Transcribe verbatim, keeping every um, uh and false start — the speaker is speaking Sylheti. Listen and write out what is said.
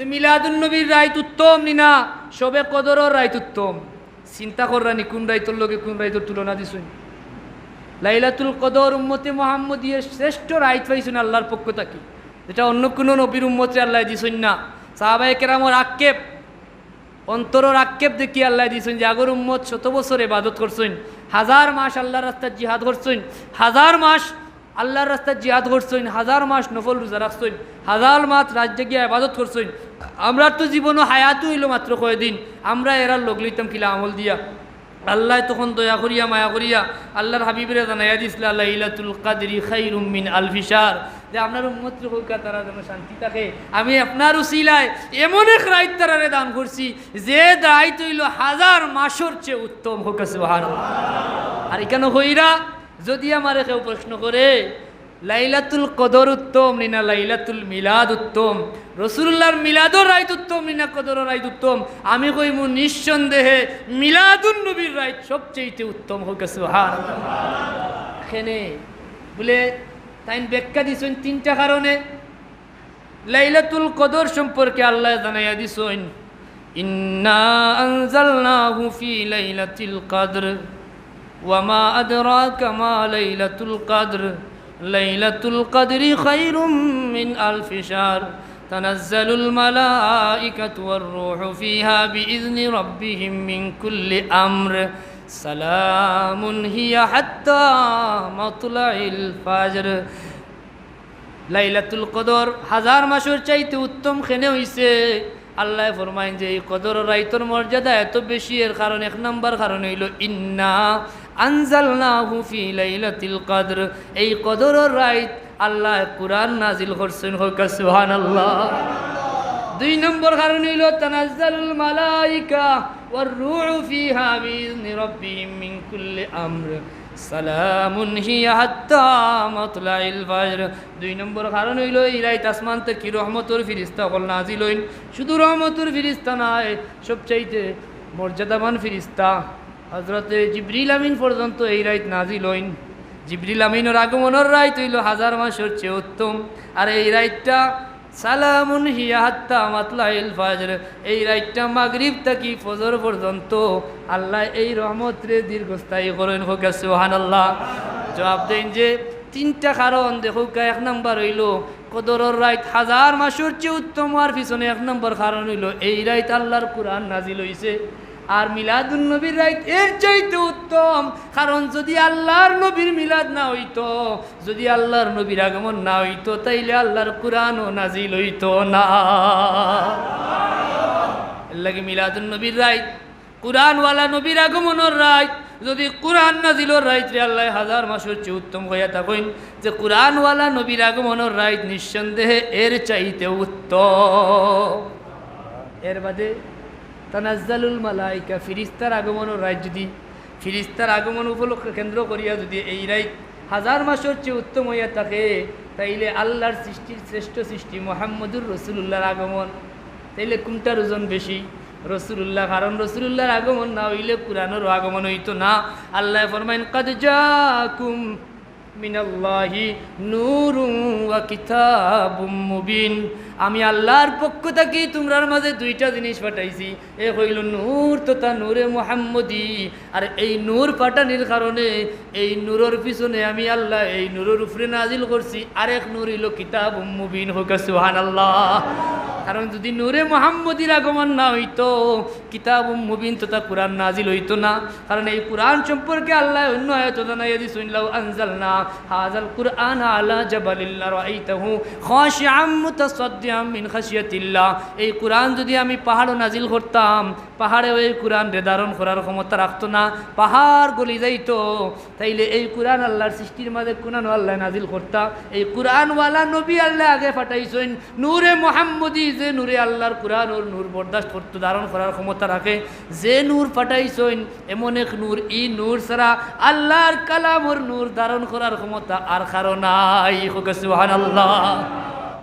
মিলাদুন নবীর রাইত উত্তম নি না শবে কদরর রাইত উত্তম? চিন্তা কররা নি কুন রাইতর লগে কুন রাইতর তুলনা দিছইন। লাইলাতুল কদর উম্মতে মুহাম্মদিয়ে শ্রেষ্ঠ রাইত পাইছইন আল্লাহর পক্ষ থাকি, যেটা অন্য কুনু নবীর উম্মতরে আল্লায় দিছইন না। সাহাবায়ে কেরামর আক্ষেপ, অন্তরর আক্ষেপ দেখি আল্লায় দিছইন যে আগর উম্মত শত বছর ইবাদত করছইন, হাজার মাস আল্লাহর রাস্তাত জিহাদ করছইন, হাজার মাস আল্লাহর রাস্তাত জিহাদ করছইন, হাজার মাস নফল রোজা রাখছইন, হাজার মাস রাইত জাগিয়া ইবাদত করছইন। আমরার তো জীবনও হায়াতও অইলো মাত্র কয়দিন, আমরা এরার লগ লইতাম কিলা আমল দিয়া? আল্লায় তখন দয়া করিয়া মায়া করিয়া আল্লাহর হাবিবরে জানাইয়া দিছলা, "লাইলাতুল কাদরি খাইরুম মিন আলফি শাহর", যে আপনার উম্মতরে কউক্কা তারা যেন শান্তি থাকে। আমি আপনার উসিলায় এমন এক রাইত তারারে দান করছি, যে রাইত অইলো হাজার মাসর চেয়ে উত্তম। কউক্কা সুবহানাল্লাহ। আর ইখানো কইরা যদি আমারে কেউ প্রশ্ন করে, লাইলাতুল কদর উত্তম নি না লাইলাতুল মিলাদ উত্তম, রসুলুল্লাহর মিলাদর রাইত উত্তম নি না কদরর রাইত উত্তম, আমি কইমু নিঃসন্দেহে মিলাদুন নবীর রাইত সবচাইতে উত্তম। কউক্কা সুবহানাল্লাহ। কেনে বুলে, তাইন ব্যাখ্যা দিছইন তিনটা কারণে। লাইলাতুল কদর সম্পর্কে আল্লায় জানাইয়া দিছইন, "ইন্না আনজালনাহু ফি লাইলাতিল কদর, ওয়া মা আদরাকা মা লাইলাতুল কদর, লাইলাতুল কদরি খাইরুম মিন আলফি শাহর, তানাজ্জালুল মালাইকাতু ওয়ার রূহু ফিহা বিইজনি রাব্বিহিম মিন কুল্লি আমর, সালামুন হিয়া হাত্তা মাতলাইল ফাজর।" লাইলাতুল কদর হাজার মাসর চাইতে উত্তম কেনে অইছে? আল্লায় ফরমাইন যে এই কদর রাইতর মর্যাদা এত বেশি, এর কারণ, এক নাম্বার কারণ অইলো, "ইন্না আনজালনাহু ফি লাইলাতিল কদর", এই কদরর রাইত আল্লায় কুরআন নাজিল করছইন। কউক্কা সুবহানাল্লাহ। দুই নম্বর কারণ অইলো, "তানাজ্জালুল মালাইকা ওয়ার রূহু ফিহা বিইজনি রাব্বিহিম মিন কুল্লি আমর, সালামুন হিয়া হাত্তা মাতলাইল ফাজর।" দুই নম্বর কারণ অইলো, এই রাইত আসমান থাকি রহমতর ফিরিস্তা অকল নাজিল অইন। শুধু রহমতর ফিরিস্তা নায়, সবচাইতে মর্যাদাবান ফিরিস্তা হজরতে জিবরিল আমিন পর্যন্ত এই রাইত নাজিল অইন। জিবরিল আমিনর আগমনর রাইত অইলো হাজার মাসর চেয়ে উত্তম। আর এই রাইতটা সালামুন হিয়া হাত্তা মাতলাইল ফাজর, এই রাইতটা মাগরিব থাকি ফজর পর্যন্ত আল্লায় এই রহমতরে দীর্ঘস্থায়ী করইন। কউক্কা সুবহানাল্লাহ। জবাব দেইন যে তিনটা কারণ। দেখউক্কা, এক নাম্বার অইলো কদরর রাইত হাজার মাসর চেয়ে উত্তম অওয়ার পিছনে এক নাম্বার কারণ অইলো এই রাইত আল্লাহর কুরআন নাজিল অইছে। আর মিলাদুন নবীর রাইত এর চাইতে উত্তম, কারণ যদি আল্লাহর নবীর মিলাদ না অইতো, যদি আল্লাহর নবীর আগমন না অইতো, তাইলে আল্লাহর কুরআনও নাজিল অইতো না। এর লাগি মিলাদুন নবীর রাইত, কুরআনওয়ালা নবীর আগমনর রাইত, যদি কুরআন নাজিলর রাইতরে আল্লায় হাজার মাসর চেয়ে উত্তম কইয়া থাকইন, যে কুরআনওয়ালা নবীর আগমনর রাইত নিঃসন্দেহে এর চাইতে উত্তম। এর বাদে তানাজ্জালুল মালাইকা, ফিরিস্তার আগমনর রাইত যদি, ফিরিস্তার আগমন উপলক্ষে কেন্দ্র করিয়া যদি এই রাইত হাজার মাসর চেয়ে উত্তম অইয়া থাকে, তাইলে আল্লাহর সৃষ্টির শ্রেষ্ঠ সৃষ্টি মুহাম্মদুর রাসূলুল্লাহর আগমন, তাইলে কুনটার ওজন বেশি? রাসূলুল্লাহ। কারণ রাসূলুল্লাহর আগমন না অইলে কুরআনরও আগমন অইতো না। আল্লায় ফরমাইন, "কাদ জাআকুম মিনাল্লাহি নূরুন ওয়া কিতাবুম মুবিন।" আমি আল্লাহর পক্ষ থাকি তুমরার মাঝে দুইটা জিনিস পাঠাইছি, এক অইলো নূর তথা নূরে মুহাম্মদী, আর এই নূর পাঠানির কারণে এই নূরর পিছনে আমি আল্লায় এই নূরর উপরে নাজিল করছি আরেক নূর, অইলো কিতাবুম মুবিন। কউক্কা সুবহানাল্লাহ। কারণ যদি নূরে মুহাম্মদীর আগমন না অইতো, কিতাবুম মুবিন তথা কুরআন নাজিল অইতো না। কারণ এই কুরআন সম্পর্কে আল্লায় অন্য আয়াতো জানাইয়া দিছইন, "লাউ আনজালনা হাযাল কুরআনা আলা জাবালিন লারাআইতাহু খাশিআম মুতাসাদ্দিআম মিন খাশিয়াতিল্লাহ।" এই কুরআন যদি আমি পাহাড়ো নাজিল করতাম, পাহাড়েও এই কুরআনরে ধারণ করার ক্ষমতা রাখতো না, পাহাড় গলি যাইতো। তাইলে এই কুরআন আল্লাহর সৃষ্টির মাঝে কুনানো আল্লায় নাজিল করতা? এই কুরআনওয়ালা নবী আল্লায় আগে পাঠাইছইন, নূরে মুহাম্মদী, যে নূরে আল্লাহর কুরআনর নূর বরদাস্ত করতো, ধারণ করার ক্ষমতা রাখে, যে নূর পাঠাইছইন, এমন এক নূর, ই নূর ছাড়া আল্লাহর কালামর নূর ধারণ করার ক্ষমতা আর কারো নাই। কউক্কা সুবহানাল্লাহ।